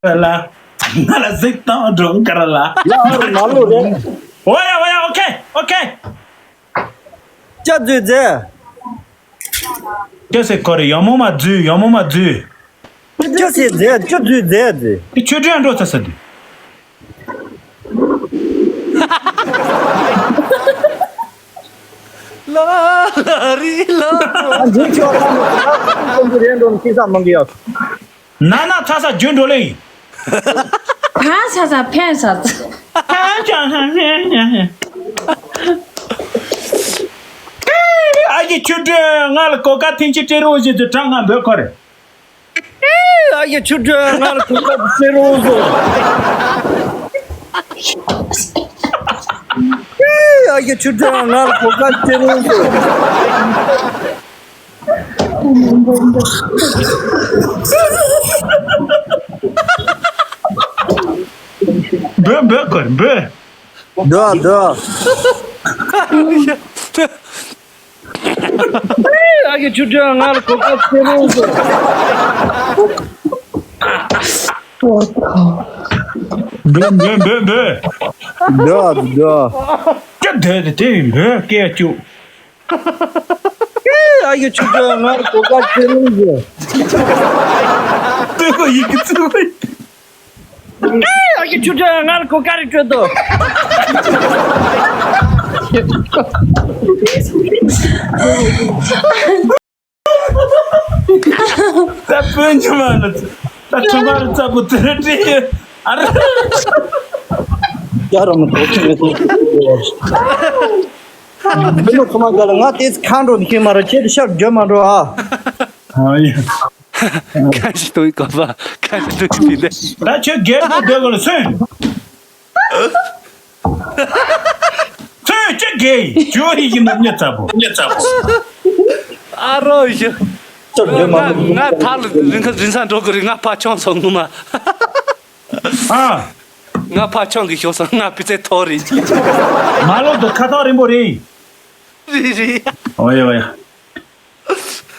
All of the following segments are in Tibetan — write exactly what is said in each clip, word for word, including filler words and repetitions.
ལ། ང་ལ་གཟིགས་དང་སྒྲུང་དཀར་ལ། ཡ་ཨ་རུ་མ་ལོ་རེད། འོ་ཡ་འོ་ཡ། ཨོ་ཁེ་ཨོ་ཁེ། ཅ་ཛུ་ཛེ། ཅི་ཟེར་ཁོ་རེ། ཡང་མོ་མ་ཛུ། ཡང་མོ་མ་ཛུ། ཅི་ཟེར་ཛེ། ཅི་ཛུ་ཛེ་ཛེ། དེ་ཆོས་སྒྲོན་འགྲོ་ཚ་ས་དུ། ལ་ལ་རི་ལ། ཨ་འཇིག་ཆོག་ལ་མོ་ཁོང་གི་རེ་འགྲོ་ནི་ཁྱི་ས་མང་གི་ཡོད། ན་ན་ཚ་ས་རྒྱུན་འགྲོ་ལེ་ཡིན། གང་ས་ས་ཕན་ས་ས། ཨ་ཡི་ཆུ་སྒྲོན་ང་ལ་གོ་ཀ་ཐེངས་གཅིག་སྤྲད་རོགས་ཞེས་ཚུལ་གྲངས་ང་འབོད་ཁོ་རེ། ཨ་ཡི་ཆུ་སྒྲོན་ང་ལ་གོ་ཀ་སྤྲད་རོགས་ཟེར། ཨ་ཡི་ཆུ་སྒྲོན་ང་ལ་གོ་ཀ་སྤྲད་རོགས་ཟེར། འབོད་འབོད་ཁོ་རེ་འབོད། འདོད་འདོད། ཨ་ཡི་ཆུ་སྒྲོན་ང་ལ་གོ་ཀ་སྤྲད་རོགས་ཟེར། འབོད་འབོད་འབོད་འབོད། འདོད་འདོད། ཅི་འདོད་དེ་དེ་ཡིན་འབོད་སྐད་ཅུ། ཨ་ཡི་ཆུ་སྒྲོན་ང་ལ་གོ་ཀ་སྤྲད་རོགས་ཟེར། སྟོན་གོ་ཡི་གེ་བཙུགས་པ་ཡིན། ཨ་ཡི་ཆུ་སྒྲོན་ང་ལ་གོ་ཀ་རེ་སྤྲོད་དོ། ད་སྤུན་ཆུ་མ་ལ་ད་ཁྲི་མ་རུ་ཚ་པོ་དེ་རེ་བྲིས་ཡོད་ཨ་རེ། ཡ་རོ་མི་ཐོག་ཆེ་མི་ཐོག་ཆེ། མི་ལོ་ཚོ་མ་ག་ལ་ང་དེ་ཁ་འགྲོ་ནི་ཁྱེད་མ་ར་ཁྱེད་ཤར་རྒྱུ་མ་འགྲོ་ཨ། ཨ་ཡ། ཁ་ཞིག་ཏུ་གོ་བ་ཁ་ཞིག་ཏུ་ཅི་ལེ། ད་ཁྱོད་རྒྱལ་པོ་སྡོད་དགོས་ལ་སོན། ཁྱོད་ཅི་རྒྱལ་ཡིན་ཁྱོད་ཡིན་གྱི་ནམ་ཉེ་ཚ་པོ་ཉེ་ཚ་པོ། ཨ་རོ་ཞུ། ང་ང་ཐག་ལ་རིན་ཁ་རིན་ས་འགྲོ་གི་རེད། ང་ཕ་ཆང་སོང་ངུ་མ། ཨ། ང་ཕ་ཆང་གི་ཤོག་སོང་ང་པི་ཙེ་ཐོ་རེད། མ་ལོ་འདི་ཁ་ཐག་རིང་པོ་རེད། རེད་རེད། ཨོ་ཡ་ཨོ་ཡ།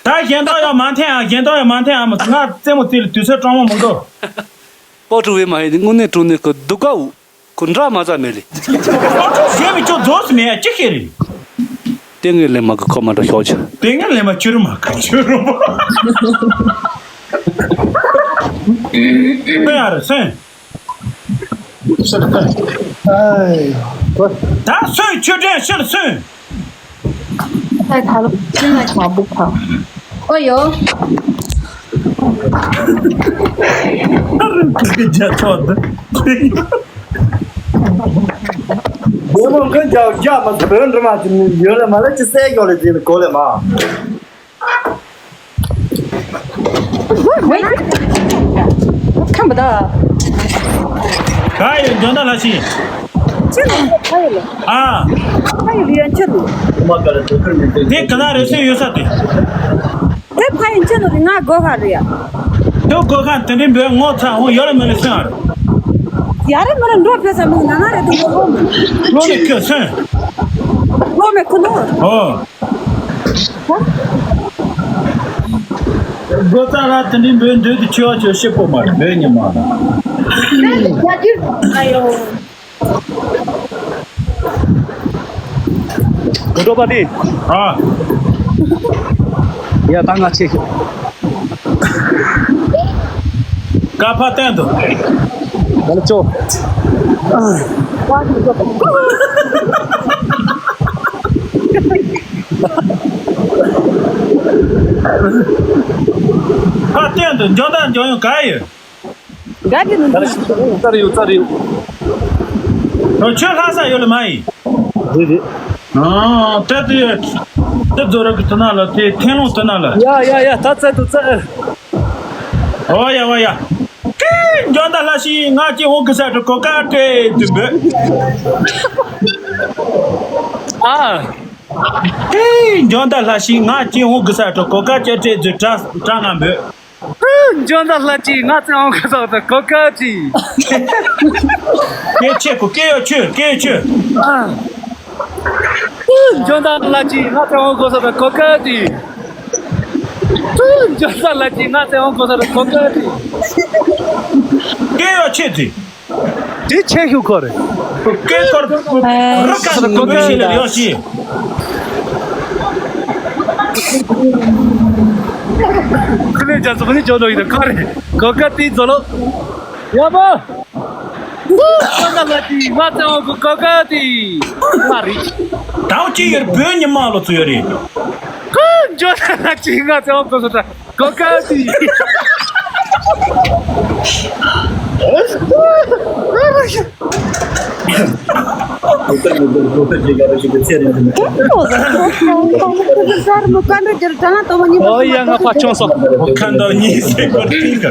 ད་གཞན་དག་ཡང་མ་འཐེན་ཨ། གཞན་དག་ཡང་མ་འཐེན་ཨ། མ་ང་རྩེད་མོ་རྩེ་ལ་དུས་ཚོད་སྤྲང་མོ་མི་འདུག་པོ་ཀྲུ་བེ་མ་ཡིན་དངོས་གནས་ཀྲུ་ནི་ཁོ་སྡུག་གའུ་ཁོ་འདྲ་མ་ཙ་མེད་ལེ། པོ་ཀྲུ་བེ་མི་ཅོ་རྫོགས་སུ་མེད་ཡ་ཅི་ཤེས་རེད། ཏེ་ངའི་ལེ་མ་གི་ཁོ་མ་འདྲ་ཤོག་ཆ། ཏེ་ངའི་ལེ་མ་ཆུ་རུ་མ་ག་ཆུ་རུ་མ། ཏེ་ཡ་རེད་སེང་། ད་སོན་ཆོས་སྒྲོན་ཕྱིར་སོན། ད་ད་ལོ་ཅི་ང་ཆ་འདུག་ད། ཨོ་ཡོ། རྒྱ་ཚོགས་འདི། སྒོ་མོ་ཀུན་རྒྱག་རྒྱག་མ་བོན་འདྲི་མ་ཅི་ཡོད་ལ་མ་ལ་ཅི་སེ་ཡོད་ལ་དེ་ལ་གོ་ལ་མ། ཁམས་པ་ད། ག་ཡོད་འཇོན་ཐང་ལ་ཤི། ཅི་ལ་ཁ་ཡོད་ལ། ཨ། ཁ་ཡོད་ལ་ཡན་ཆད་ལ། དེ་ག་ན་རེ་སོན་ཡོད་ས་དེ། དེ་ཕ་ཡན་ཆད་ལ་རེ་ང་སྒོ་ཁ་རེ་ཡ། དེ་སྒོ་ཁ་དེ་འདྲའི་འབོད་ངོ་ཚ་འོང་ཡོད་ལ་མེད་ལ་སོན་ཨ་རེ། ཡ་རེ་མ་རེ་འགྲོ་ཕེ་ས་མི་ན་ན་རེ་དུ་ངོ་ལོ་མེད། ལོ་ནི་ཁྱོད་སོན། ལོ་མེད་ཁུ་ནོ། ཨོ། སྒོ་རྩ་ལ་དེ་འདྲའི་འབོད་འདོད་དུ་ཆེ་བ་ཆེ་ཤེས་པོ་མ་རེད་འབོད་ཉི་མ། རྒྱ་རྒྱུ་ཨ་ཡོ། གོ་ཐོབ་པ་དེ། ཨ། ཡ་ད་ང་ཆེ་ཤོས། ཀ་ཕ་བསྟན་དུ། ད་ལ་ཅོ། ཕ་བསྟན་དུ་འཇོན་དང་འཇོན་ཡོང་ག་ཡོད། ག་གི་ནི་ད་ལ་ཅི་ཙར་ཡོད་ཙར་ཡོད། ཁྱོད་ལྷ་ས་ཡོད་ལ་མ་ཡིན། རེད་རེད། ཨ་ད་དེ་དེ་རྫོ་ར་གི་དུ་ན་ལ་དེ་ཐེན་ལོང་དུ་ན་ལ། ཡ་ཡ་ཡ་ད་ཙར་དུ་ཙར། ཨོ་ཡ་ཨོ་ཡ། ཀེ་འཇོན་དང་ལྷ་ཤི་ང་ཅི་འོང་གི་ས་དུ་གོ་ཀ་ཏྲེ་དུ་འབོད། ཨ། ཀེ་འཇོན་དང་ལྷ་ཤི་ང་ཅི་འོང་གི་ས་དུ་གོ་ཀ་ཅ་ཏྲེ་དུ་ཏྲ་ཏྲ་ང་འབོད། འཇོན་དང་ལྷ་ཅི་ང་ཅི་འོང་གི་ས་དུ་གོ་ཀ་ཏྲི། ཀེ་ཆེ་གོ་ཀེ་ཡོ་ཆུ་ཀེ་ཡོ་ཆུ། ཨ། འཇོན་དང་ལྷ་ཅི་ང་ཅི་འོང་གི་ས་དུ་གོ་ཀ་ཏྲི། ཁྱོད་འཇོན་ས་ལ་ཅི་ང་ཚེ་དབང་གོ་ས་རེད་གོ་ག་དེ། སྐད་ཡོད་ཆེ་དེ། དེ་ཆེ་ཤོས་ཁོ་རེད། སྐད་ཁོར་རུ་ཁ་ནས་གོ་ག་ཤེས་ལ་ཡོད་ཤེས། ཁི་ལེ་རྒྱ་ཚོགས་ནི་ཇོ་ནོ་ཡིན་ཁ་རེད་གོ་ག་དེ་ཛོ་ལོ། ཡ་མ། ཁོ་ན་ལ་ཅི་ང་ཚེ་དབང་གོ་ག་དེ། ང་རེད། དང་ཅི་ཡོད་བོད་ཉི་མ་ལོ་ཚོ་ཡོད་རེད། ཁོ་འཇོན་ས་ལ་ཅི་ང་ཚེ་དབང་གོ་ས་རེད། གོ་ག་དེ། ཨོ་ཡ་ང་ཕ་ཆུང་སོང་། ཁ་འདོན་གཉིས་སེ་གོ་ཏི་ག་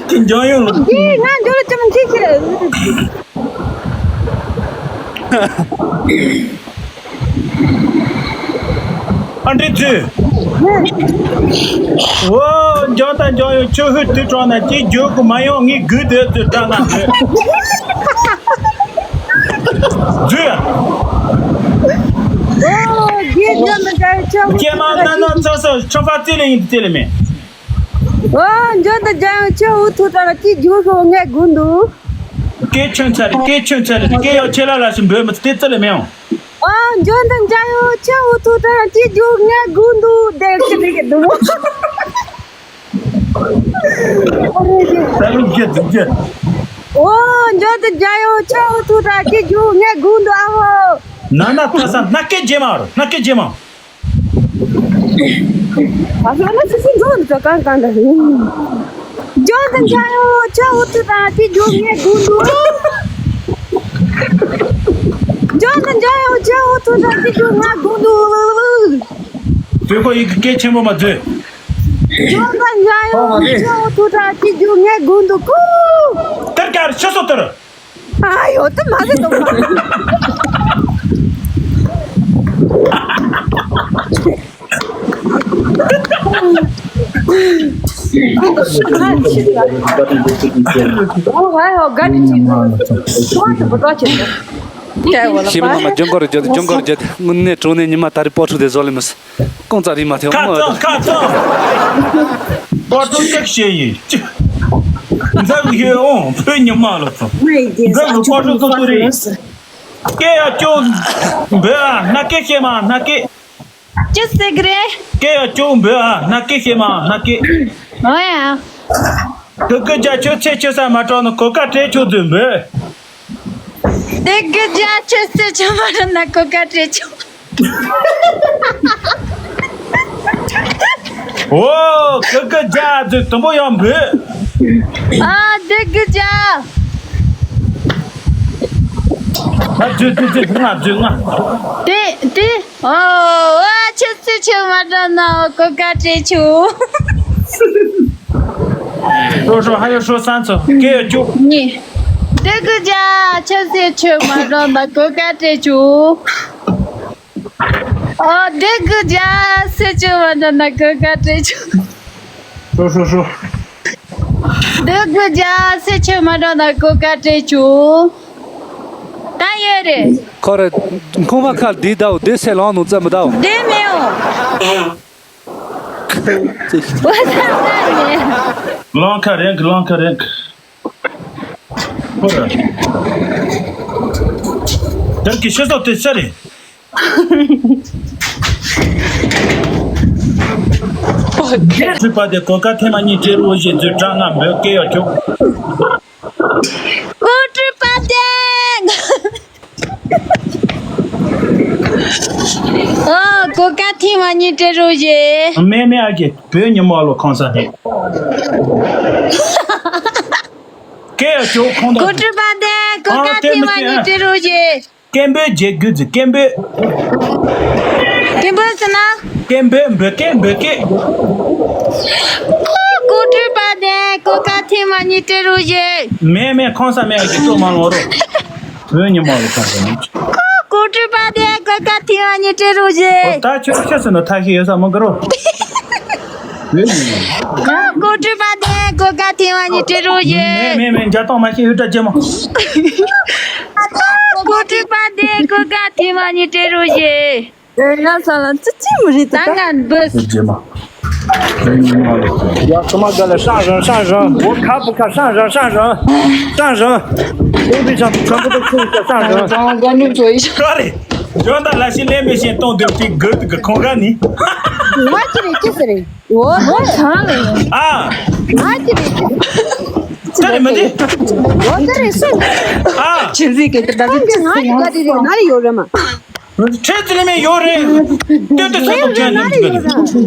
ཁྱི་འཇོན་ཡོང་ལོ། ཁྱི་ང་འཇོན་ལ་ཅི་མ་ཁྱི་ཁྱི། ཨ་འདྲེ་ཚུ། འོ། འཇོན་དང་འཇོན་ཡོད་ཆུ་ཧུད་དུས་གྲོང་ན་ཅི་རྒྱུག་གི་མ་ཡོང་ངའི་དགུ་དེ་ཚུ་དྲ་ང་ཚུ། ཚུ། འོ། རྒྱལ་འཇོན་དང་འཇོན་ཡོད་ཆུ་ཧུད། ཀྱེ་མ་ན་ན་ཚོ་སོ་ཆོ་ཕ་ཙི་ལེ་ཡིན་ཙི་ལེ་མེ། འོ། འཇོན་དང་འཇོན་ཡོད་ཆུ་ཧུད་དུས་གྲོང་ན་ཅི་རྒྱུག་ཤོག་ངའི་དགུ་འདུག་སྐད་ཆུང་ཚར་རེད། སྐད་ཆུང་ཚར་རེད། སྐད་ཡག་ཆེ་ལ་ལ་ཞིག་འབོད་མི་ཚེ་ཙི་ལེ་མེ་ཡོང་། ཨ། འཇོན་དང་འཇོན་ཡོད་ཆུ་ཧུད་དུས་གྲོང་ན་ཅི་རྒྱུག་ངའི་དགུ་འདུག་དེ་ཁྱི་དེ་གི་འདུག་ད་རུང་སྐད་ཅིག་སྐད། འོ། འཇོན་དང་འཇོན་ཡོད་ཆུ་ཧུད་དུས་གྲོང་ན་ཅི་རྒྱུག་ངའི་དགུ་འདུག་ཨ་ཧོ། ན་ན་ཐ་ས་ན་སྐད་རྗེས་མ་རུ་ན་སྐད་རྗེས་མ། ཨ་ཧོ་ན་སུ་སུ་འཇོན་དང་གང་གང་འདྲ་རེད། འཇོན་དང་འཇོན་ཡོད་ཆུ་ཧུད་དུས་གྲོང་ན་ཅི་རྒྱུག་ངའི་དགུ་འདུག་འཇོན་དང་འཇོན་ཡོད་ཆུ་ཧུད་དུས་གྲོང་ན་ཅི་རྒྱུག་ངའི་དགུ་འདུག་དུས་ཁོ་ཡིག་གི་སྐད་ཆེན་པོ་མ་བརྗོད། འཇོན་དང་འཇོན་ཡོད་ཆུ་ཧུད་དུས་གྲོང་ན་ཅི་རྒྱུག་ངའི་དགུ་འདུག་ཀུ། ཏར་ཀར་ཤ་སོ་ཏར། ཨ་ཡོ་ད་མ་ཟེར་དོ། ཤི་མི་ནང་མ་ཇོན་གོ་རེད་ཇོན་གོ་རེད་ཇོན་དངོས་གནས་དྲང་གནས་ཉི་མ་ད་རེས་སྤོ་ཕྲུག་དེ་བཟོ་ལེ་མི་སྲིད། རྐང་ཙག་རིག་མ་ཐེ་ཁ་བོ་ཙང་ཁ་ཙང་། སྤོ་ཕྲུག་ཅིག་བཤད་ཡིན། འཛམ་གི་འོང་བོད་ཉི་མ་ལོ་ཚོ། འཛམ་གི་སྤོ་ཕྲུག་ཚོ་ཚོ་རེད། སྐད་ཡ་ཅོ་འབོད་ཨ་ན་སྐད་བཤད་མ་ན་སྐད། ཅི་ཟེར་གི་རེད། སྐད་ཡ་ཅོ་འབོད་ཨ་ན་སྐད་བཤད་མ་ན་སྐད། ཨོ་ཡ། གི་གི་རྒྱ་ཁྱོད་ཚེ་ཆོད་ས་མ་གྲོགས་ན་གོ་སྐབས་སྤྲད་ཆོག་དུས་འབོད། དེ་གི་རྒྱ་ཁྱོད་ཚེ་ཆོད་མ་གྲོགས་ན་གོ་སྐབས་སྤྲད་ཆོག་འོ། གི་གི་རྒྱ་དུས་དུམ་བུ་ཡང་འབོད། ཨ་དེ་གི་རྒྱ། ང་བརྗོད་བརྗོད་བརྗོད་ང་བརྗོད་ང་། དེ་དེ། ཨོ། ཨ་ཁྱོད་ཚེ་ཆོད་མ་གྲོགས་ན་གོ་སྐབས་སྤྲད་ཆོག་ཧྲོ་ཧྲོ་ཧ་ཡོ་ཧྲོ་སང་ཚོ་སྐད་ཡོད་ཅུ། ནི། དེ་གི་རྒྱ་ཁྱོད་ཚེ་ཆོད་མ་གྲོགས་ན་གོ་སྐབས་སྤྲད་ཆོག་ཨོ། དེ་གི་རྒྱ་ཚེ་ཆོད་མ་གྲོགས་ན་གོ་སྐབས་སྤྲད་ཆོག་ཧྲོ་ཧྲོ་ཧྲོ། དེ་གི་རྒྱ་ཚེ་ཆོད་མ་གྲོགས་ན་གོ་སྐབས་སྤྲད་ཆོག་ད་ཡོད་རེད། ཁོ་རེ་ཁོང་བ་ཁ་འདི་དའོ་དེ་སེ་ལོང་ནུ་ཙམ་མི་དའོ། དེ་མེའོ། ལོང་ཁ་རེང་གི་ལོང་ཁ་རེང་གི། ཁོ་རེ། དེར་གི་ཤེས་སོ་དེ་ཤ་རེད། ཁྲི་པ་དེ་གོ་ཀ་ཐེངས་མ་གཉིས་སྤྲད་རོགས་ཞེས་མཛོད་གྲངས་ལྔ་འབོད་སྐད་ཡོད་ཆོག་གོ་ཁྲི་པ་དེ། ཨ་གོ་ཀ་ཐེངས་མ་གཉིས་སྤྲད་རོགས་ཞེས། མེ་མེ་ཨ་ཀེ་བོད་ཉི་མ་ལོ་ཁོང་ས་དེ། སྐད་ཡོད་ཆོག་ཁོང་དང་། གོ་ཁྲི་པ་དེ་གོ་ཀ་ཐེངས་མ་གཉིས་སྤྲད་རོགས་ཞེས། སྐད་འབོད་བྱེད་དགོས་ཚེ་སྐད་འབོད། སྐད་འབོད་ཟེར་ན། སྐད་འབོད་འབོད་སྐད་འབོད་སྐད། ཨོ་གོ་ཁྲི་པ་དེ་གོ་ཀ་ཐེངས་མ་གཉིས་སྤྲད་རོགས་ཞེས། མེད་མེད་ཁོང་ས་མེད་ཀྱི་ཏོ་མ་ལོ་རོ། བོད་ཉི་མ་ལོ་ཁོང་ས་མེད། ཨོ་གོ་ཁྲི་པ་དེ་གོ་ཀ་ཐེངས་མ་གཉིས་སྤྲད་རོགས་ཞེས། ཨོ་ད་ཁྱོད་ཁྱོད་ཟེར་ན་ཐ་ཤི་ཡོད་ས་མ་གི་རོ། བོད་ཉི་མ། ཨོ་གོ་ཁྲི་པ་དེ་གོ་ཀ་ཐེངས་མ་གཉིས་སྤྲད་རོགས་ཞེས། མེད་མེད་མེད་རྒྱ་སྟོང་མ་ཤེས་ཡོད་དྲ་ཅེ་མ། གོ་ཁྲི་པ་དེ་གོ་ཀ་ཐེངས་མ་གཉིས་སྤྲད་རོགས་ཞེས། ཡ་ཡ་ས་ལ་ཙི་ཙི་མི་རིག་ད་ད་ང་འབུ། རྗེས་མ། ཡ། ཚང་མ་ག་ལ།上人，上人，我卡不卡？上人，上人，上人，我比上全部都可以叫上人。刚刚观众说一下。Sorry， འཇོན་ད་ལ་ཤི་ལས་མི་ཤེས་གཏོང་དུས་ཀྱི་གུར་དུ་གི་ཁོང་ག་ནི། ང་ཅི་རེད། ཅི་ཟེར་རེད། འོ་འོ། ཚང་ལ་ཡིན། ཨ། ང་ཅི་རེད། ཅི་ཅི་རེད་མི་འདི། འོ་ཅི་རེད་སུ། ཨ། ཁྱེད་ཚིག་གི་ད་ཅི་ང་ཅི་ག་དེ་རེད། ན་རེ་ཡོད་རེད་མ། ཁྱེད་ཚིག་ལས་མེད་ཡོད་རེད། ལྟོས་ལྟོས་ཟེར་གོ་ཁྱེད་ན་རེ་ཡོད་རེད། ཨ། ལྟོས་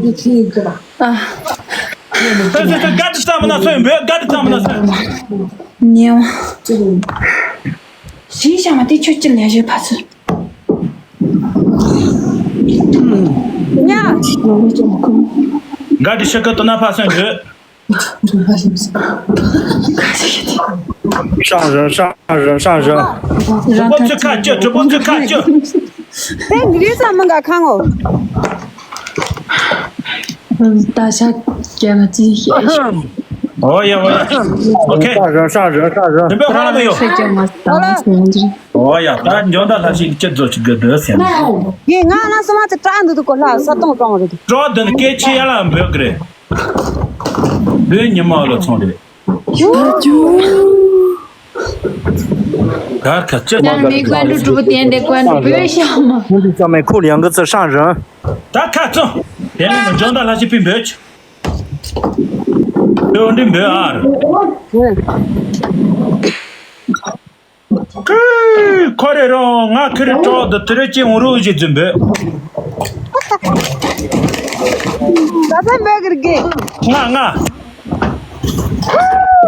ལྟོས་ལྟོས། ག་དུ་བཏང་མི་ན་སོ་ཡིན་པས། ག་དུ་བཏང་མི་ན་སོ་ཡིན། ཉེ་བ། ཞིག་བྱ་མ་དེ་ཁྱོད་ཅི་ལས་བྱེད་ཕ་ཚུལ། ཉ། ག་དུ་ཤི་ཁ་ཏོ་ན་ཕ་སོན་འདོད། 上人，上人，上人。直播最看这，直播最看这。 དེ་འདྲའི་ས་མི་འགའ་ཁང་ངོ་། ད་ཤ་རྒྱ་མ་ཅི་ཤེས། 哦呀，哦呀，OK。 上人，上人，上人。 你不要慌了没有？ ཤ་རྒྱ་མ་ད་མ་སོང་འདྲི། 哦呀，ད་འཇོན་ད་ལྷ་ཞིག་ཅི་བཟོ་ཅི་དགོས་འདོད་ཟེར་ན། ཡེ་ང་ལ་སོ་མ་ཚེ་དྲག་འདུག་གོ་ལྷ་ས་སྟོང་གྲོང་རེད། གྲོགས་འདི་ནི་སྐད་ཆེ་ཡ་ལ་འབོད་གི་རེད། བོད་ཉི་མ་ལ་ཚོང་རེད། ད་ཁ་ཅི་ཡང་མི་ཀོན་ཀྲུ་གྲུ་པོ་བསྟན་ཏེ་ཀོན་ཀྲུ་བོད་ཤ་མ། 兄弟姐妹，扣两个字，上人。 ད་ཁ་ཚོ། དེ་ནི་འཇོན་ད་ལྷ་ཞིག་པི་འབོད། དེ་འོ་འདི་འབོད་ཨ་ར། ཁོ་རེ་རང་ང་ཁི་རི་གྲོགས་འདི་དེ་རེ་ཅི་འོང་རུ་ཞིག་འཛིན་འབོད། ད་ད་འབོད་གི་རྒྱུ། ང་ང་།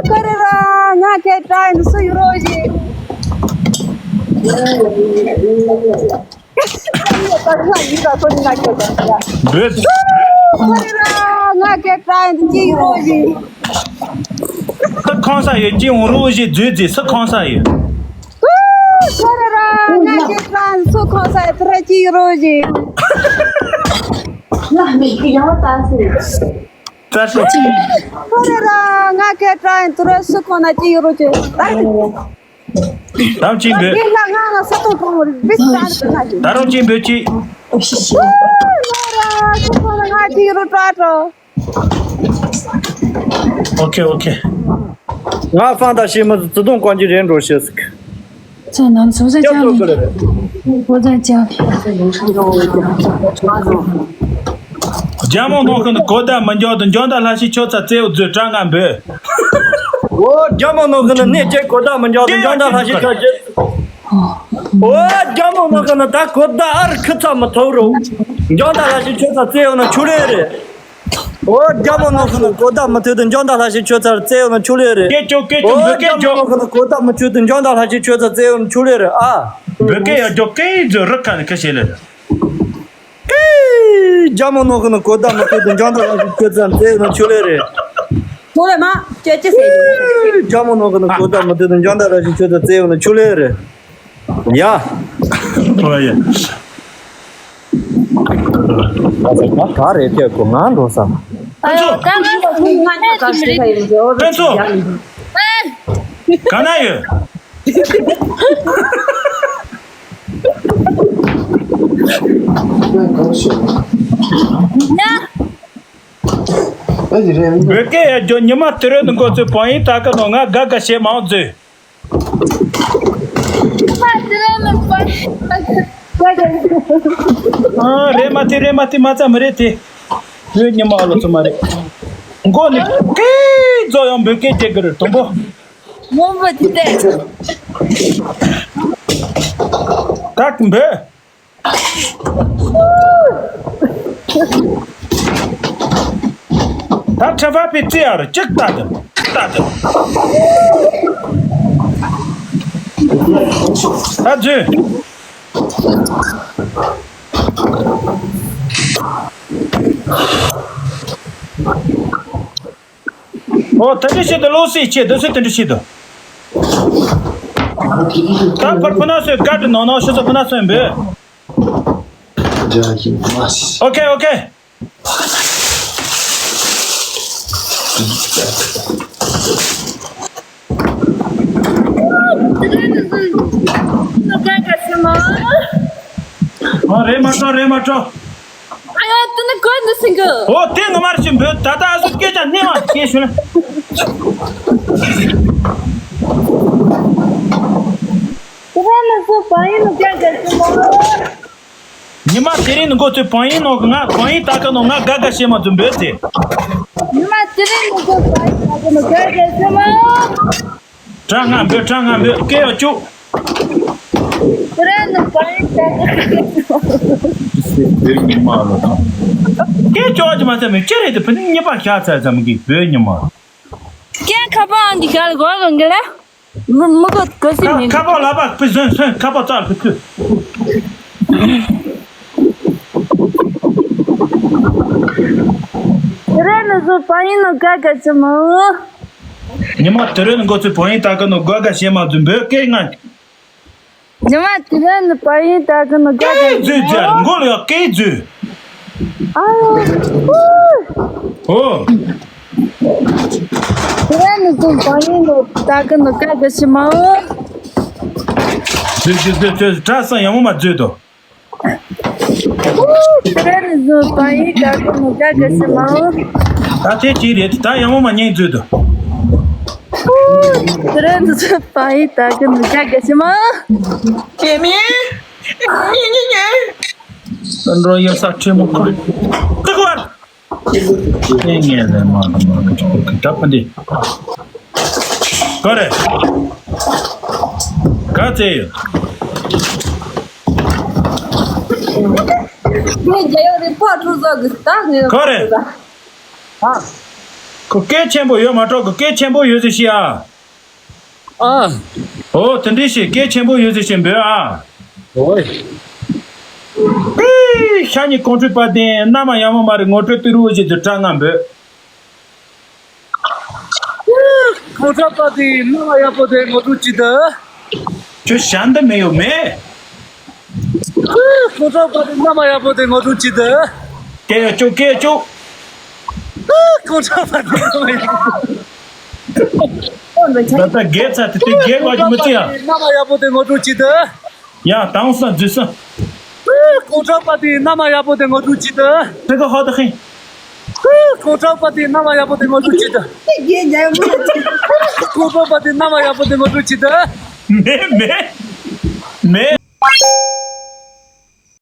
ཁོ་རེ་རང་ང་ཁྱེད་དྲ་ཡིན་སུ་ཡོད་རོགས་ཞིག། འབོད། ཁོ་རེ་རང་ང་ཁྱེད་དྲ་ཡིན་སུ་ཡོད་རོགས་ཞིག། སུ་ཁོང་ས་ཡོད་ཅི་འོང་རོགས་ཞིག་འཛུལ་ཟིག། སུ་ཁོང་ས་ཡོད། ཁོ་རེ་རང་ང་ཁྱེད་དྲ་ཡིན་སུ་ཁོང་ས་ཡོད་དེ་ར་ཅི་ཡོད་རོགས་ཞིག། ལ་མི་ཡང་ད་སུ། ད་སུ་ཅི། ཁོ་རེ་རང་ང་ཁྱེད་དྲ་ཡིན་དེ་ར་སུ་ཁོང་ན་ཅི་ཡོད་རོགས་ཞིག། ད་རམ་ཅིག་འབོད། ད་རུང་ཅིག་འབོད་ཅིག། ཨོ་ཁེ་ཨོ་ཁེ། ང་ཧྥང་ད་ཤི་མི་ཙི་ཏུང་ཀོན་ཅི་རེད་འགྲོ་ཤེས་ཟིག། ཚོ་ནང་ཚོ་ཟ་ཅང་ལེ། ཧོ་ཟ་ཅང་ལེ། རྒྱ་མོ་ནོ་ཁི་ནི་གོ་ད་མི་འཇོག་དུ་འཇོན་ད་ལྷ་ཞིག་ཆོ་ཚ་རྩེའུ་རྫུ་དྲ་ང་འབོད། ཨོ་རྒྱ་མོ་ནོ་ཁི་ནི་ནི་ཅེ་གོ་ད་མི་འཇོག་དུ་འཇོན་ད་ལྷ་ཞིག་ཆོ་ཅེ། ཨོ་རྒྱ་མོ་ནོ་ཁི་ནི་ད་གོ་ད་ཨར་ཁི་ཚ་མི་ཐོབ་རོ། འཇོན་ད་ལྷ་ཞིག་ཆོ་ཚ་རྩེའུ་ནི་ཆུ་ལེ་རེད། ཨོ་རྒྱ་མོ་ནོ་ཁི་ནི་གོ་ད་མི་ཐོབ་དུ་འཇོན་ད་ལྷ་ཞིག་ཆོ་ཚ་རྩེའུ་ནི་ཆུ་ལེ་རེད། ཀེ་ཅོ་ཀེ་ཅོ། ཨོ་འབོད་ཀེ་རྒྱ་མོ་ཅོ། ནོ་ཁི་ནི་གོ་ད་མི་ཐོབ་དུ་འཇོན་ད་ལྷ་ཞིག་ཆོ་ཚ་རྩེའུ་ནི་ཆུ་ལེ་རེད་ཨ། འབོད་ཀེ་ཡ་ཅོ་ཀེ་ཛོ་རི་ཁ་ནི་ཁ་ཤེ་ལེ་རེད། ཀེ། རྒྱ་མོ་ནོ་ཁི་ནི་གོ་ད་མི་ཐོབ་དུ་འཇོན་ད་ལྷ་ཞིག་ཆོ་ཚ་རྩེའུ་ནི་ཆུ་ལེ་རེད། ཐོ་ལེ་མ། ཅེ་ཅེ་ཟེར། རྒྱ་མོ་ནོ་ཁི་ནི་གོ་ད་མི་ཐོབ་དུ་འཇོན་ད་ལྷ་ཞིག་ཆོ་ཚ་རྩེའུ་ནི་ཆུ་ལེ་རེད། ཡ། ཨོ་ཡ། ད་ཚེ་ད་ག་རེ་ཐེབས་གོ་ང་འགྲོ་ས། ཨ་ཡོ། ད་ང་ཚོ་ང་ཚོ་ག་ཞིག་ཡིན་ཟེར། ཨོ་ཕན་ཚུན། ག་ན་ཡོད། ན། བོད་སྐད་ཡ་ཇོ་ཉི་མ་དེ་རེད་འགོ་ཚོས་བོད་ཡིག་ད་ག་ནོ་ང་དགའ་དགའ་བྱེད་མང་མཛོད། ཨ། རེད་མ་དེ་རེད་མ་དེ་མ་ཚ་མི་རེད་དེ། བོད་ཉི་མ་ཨ་ལོ་ཚོ་མ་རེད། མགོ་ནི་སྐད་རྫོགས་ཡང་འབོད་སྐད་རྒྱག་གི་རེད་དུམ་བུ། མོ་འབོད་དེ་ལྟས། ད་འབོད། ད་ཁྲ་བ་པའི་རྩེ་ཡར་གཅིག་ལྟ་དང་ལྟ་དང་། ད་འཛུལ། ཨོ་དེ་འདྲ་བྱེད་དུ་བློ་སེ་ཆེ་འདི་ཚོ་དེ་འདྲ་བྱེད་དུ། ད་ཕར་ཕུ་ན་སོས་ག་དྲི་ནང་ནང་ཤི་ཚོ་ཕུ་ན་སོས་འབོད། ཨོ་ཁེ་ཨོ་ཁེ། ཨོ་རེད་མ་ཏོ་རེད་མ་ཏོ། ཡ། དེ་ནི་གོ་འདི་སིང་གི། ཨོ། དེ་ངོ་མར་ཞིག་འབོད། ད་ལྟ་ཨ་སུ་སྐད་ཆ་སྣེ་མ་སྐད་ཞུ་ན། དེ་ནི་སུ་བང་ཡིན་ནོ་ག་ག་ཞིག་མ། ཉི་མ་དེ་རིང་ནི་འགོ་ཚུགས་བང་ཡིན་ནོ་གི། ང་བང་ཡིན་ད་ག་ནོ། ང་ག་ག་ཞིག་མ་ཚུགས་འབོད་དེ། ཉི་མ་དེ་རིང་ནི་འགོ་བང་ཡིན་ད་ག་ནོ་ག་ག་ཞིག་མ། གྲངས་ལྔ་འབོད། གྲངས་ལྔ་འབོད། སྐད་ཡོད་ཅུ། དེ་རིང་ནི་བང་ཡིན་ད་ག་ཞིག་མ། དེ་ཉི་མ་ལ་དང་། སྐད་ཅོག་ཅིག་མ་ཚད་མི་ཅི་རེད་དེ། ཕ་ནི་གཉིས་པ་ཤ་ཚ་ཚ་མི་གི་བོད་ཉི་མ། ཀྱེ་ཁ་པར་འདི་ག་ལ་གོ་གོ་འགི་ལ། མི་མི་གོ་གོ་སི་མི་ཁ་པར་ལ་པ་ཕི་ཟོན་ཟོན། ཁ་པར་རྩ་ལ་ཕི་ཁུ། དེ་རིང་ནི་སུ་བང་ཡིན་ནོ་ག་ག་ཞིག་མ། ཉི་མ་དེ་རིང་ནི་འགོ་ཚུགས་བང་ཡིན་ད་ག་ནོ་ག་ག་ཞིག་མ་ཚུགས་འབོད། སྐད་ལྔ། ཉི་མ་དེ་རིང་ནི་བང་ཡིན་ད་ག་ནོ་ག་ག་ཞིག་མ། སྐད་མཛོད་རྒྱ་མགོ་ལ་ཡ་སྐད་མཛོད། ཨ། ཨོ། དེ་རིང་ནི་སུ་བང་ཡིན་ནོ་ད་ག་ནོ་ག་ག་ཞིག་མ། མཛོད་མཛོད་མཛོད་མཛོད། གྲྭ་ས་ཡང་མོ་མ་མཛོད་དོ། དེ་རིང་ནི་སུ་བང་ཡིན་ད་ག་ནོ་ག་ག་ཞིག་མ། ད་དེ་ཅི་རེད། ད་ཡང་མོ་མ་ཉན་མཛོད་དོ། དེ་རིང་ནི་སུ་བང་ཡིན་ད་ག་ནོ་ག་ག་ཞིག་མ། ཀྱེ་མི། ཉེ་ཉེ་ཉེ། འགྲོ་ཡོད་ས་ཁྲེ་མོ་ཁོ། ཀི་ཀོར། ངས་ངས་ལས་མ་མ་མ་ཀི་ཀི་ཀི་ཀི་ཀི་འདི། ག་རེ། ག་ཚེ་ཡོད། ངས་རྒྱ་ཡོད་རེད། ཕ་ཁྲུ་ཟ་གི་ད་ངས། ག་རེ། ཨ། ཁོ་སྐད་ཆེན་པོ་ཡོད་མ་གཏོགས་གི། སྐད་ཆེན་པོ་ཡོད་ཟེར་ཤི་ཨ། ཨ། ཨོ། དེ་འདྲའི་ཞིག་སྐད་ཆེན་པོ་ཡོད་ཟེར་ཞིག་འབོད་ཨ། ཨོའི། ཨེ། ཤ་ཉེ་ཀོང་ཁྲུས་པ་དེ་མནའ་མ་ཡག་མོ་མ་རེད། ངོ་སྤྲོད་ཏི་རུ་ཞིག་ཏུ་གྲངས་ལྔ་འབོད། ཀོང་ཁྲུས་པ་དེ་མནའ་མ་ཡག་པོ་དེ་ངོ་སྤྲོད་ཅི་ད། ཁྱོད་ཞན་ད་མེད་ཡོད་མེད། ཀོང་ཁྲུས་པ་དེ་མནའ་མ་ཡག་པོ་དེ་ངོ་སྤྲོད་ཅི་ད། སྐད་ཡོད་ཅུག་སྐད་ཡོད་ཅུག་ཀོང་ཁྲུས་པ་དེ་མནའ་མ་ཡག་པོ། ད་ལྟ་རྒྱལ་ཚ་དེ་དེ་རྒྱལ་བ་གི་མི་ཚེ་ཡ། མནའ་མ་ཡག་པོ་དེ་ངོ་སྤྲོད་ཅི་ད། ཡ་དང་ས་འཛུལ་ས། ཀོང་ཁྲུས་པ་དེ་མནའ་མ་ཡག་པོ་དེ་ངོ་སྤྲོད་ཅི་ད། དེ་ག་ཧོ་ད་ཧིན། ཀོང་ཁྲུས་པ་དེ་མནའ་མ་ཡག་པོ་དེ་ངོ་སྤྲོད་ཅི་ད། ཀོང་ཁྲུས་པ་དེ་མནའ་མ་ཡག་པོ་དེ་ངོ་སྤྲོད་ཅི་ད། མེ་མེ་མེ།